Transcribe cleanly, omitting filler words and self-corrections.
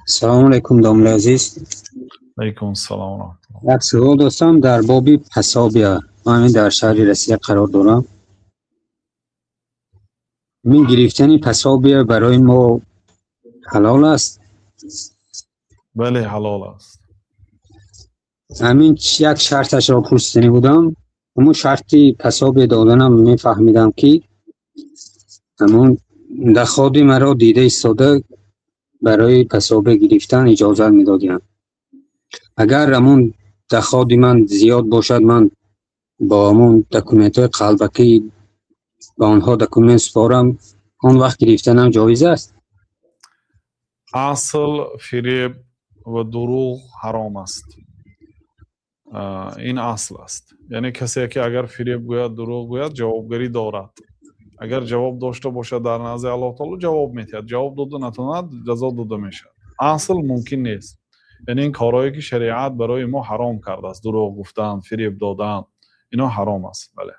Салому алайкум, домла азиз. Алайкум ассалом ва раҳматуллоҳ. Як суол доштам дар боби пособия. Ман дар шаҳри Россия қарор дорам. Ин гирифтани пособия барои мо ҳалол аст? Бале, ҳалол аст. Ҳамин як шарташро пурсиданӣ будам. Ҳамун шарти пособия доданам мефаҳмидам, ки ҳамун доходи маро дида истода барои пособия гирифтан иҷозат медодиям. Агар ҳамун доходи ман зиёд бошад, ман бо ҳамун документҳои қалбакӣ ба онҳо документ супорам, он вақт гирифтанам ҷоиз аст? Асл, фиреб ва дурӯғ ҳаром аст. Ин асл аст, яъне касе ки агар фиреб гӯяд, дурӯғ гӯяд, ҷавобгарӣ дорад. Агар ҷавоб дошта бошад, дар назди Аллоҳ таоло ҷавоб медиҳад. Ҷавоб дода натавонад, ҷазо дода мешавад. Асл мумкин нест, яъне ин корҳое ки шариат барои мо ҳаром кардааст, дурӯғ гуфтан, фиреб додан, ино ҳаром аст, бале.